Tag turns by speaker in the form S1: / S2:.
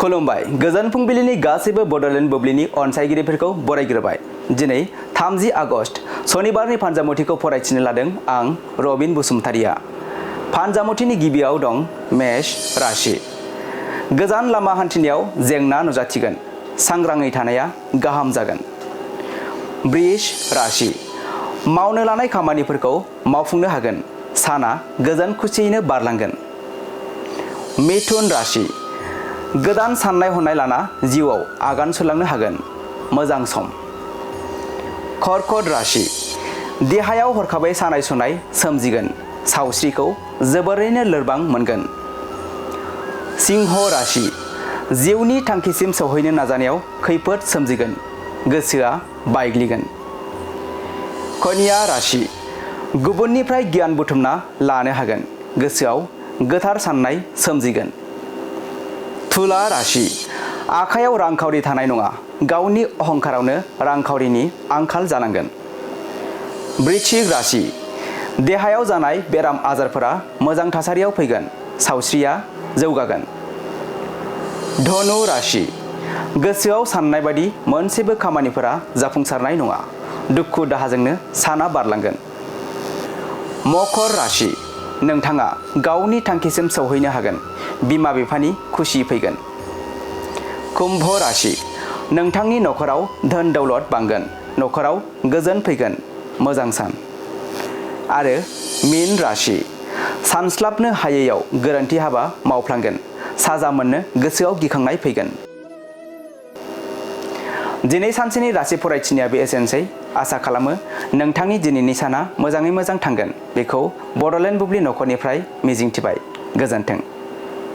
S1: खुलुमबाय गोजोन फुंबिलिनि गासैबो बड'लेण्ड बुब्लिनि अनसायगिरिफोरखौ बरायग्रोबाय। दिनै 30 आगस्ट सनिबारनि फानजामुथिखौ फरायथिनो लादों आं रबिन बसुमतारिया। फानजामुथिनि गिबियाव दं मेष राशि। गोजान लामा हान्थिनायाव जेंना नुजाथिगोन, सांग्राङै थानाया गाहाम जागोन। बृष राशि। मावनो लानाय खामानिफोरखौ मावफुंनो हागोन, साना गोजोन खुसियैनो बारलांगोन। मिथुन राशि। गोदान साननाय हनाय लाना जिउआव आगान सुरलांनो हागोन, मोजां सम। कर्कट राशि। देहायाव हरखाबै सानाय सुनाय सोमजिगोन, सावस्रिखौ जोबोरैनो लोरबां मोनगोन। सिंह राशि। जिउनि थांखिसिम सौहैनो नाजानायाव खैफोद सोमजिगोन, गोसोआ बायग्लिगोन। कन्या राशि। गुबुननिफ्राय गियान बुथुमना लानो हागोन, गोसोआव गोथार साननाय सोमजिगोन। तुला राशि। आखायाव रांखावरि थानाय नङा, गावनि अहंकारावनो रांखावरिनि आंखाल जानांगोन। वृश्चिक राशि। देहायाव जानाय बेराम आजारफोरा मोजां थासारियाव फैगोन, सावस्रिया जौगागोन। धनु राशि। गोसोआव साननाय बादि मोनसेबो खामानिफोरा जाफुंसारनाय नङा, दुखु दाहाजोंनो साना बारलांगोन। मकर राशि। नोंथाङा गावनि थांखिसिम सौहैनो हागोन, बिमा बिफानि खुसि फैगोन। कुम्भ राशि। नोंथांनि नखराव धोन दौलत बांगोन, नखराव गोजोन फैगोन, मोजां सान। आरो मीन राशि। सानस्लाबनो हायैयाव गोरोन्थि हाबा मावफ्लांगोन, साजा मोननो गोसोआव गिखांनाय फैगोन। दिनै सानसेनि राशि फरायथिनाया बे एसेनोसै। आसा खालामो नोंथांनि दिनैनि साना मोजाङै मोजां थांगोन, बेखौ बड'लेण्ड बुब्लि नखरनिफ्राय मिजिंथिबाय। गोजोन्थों।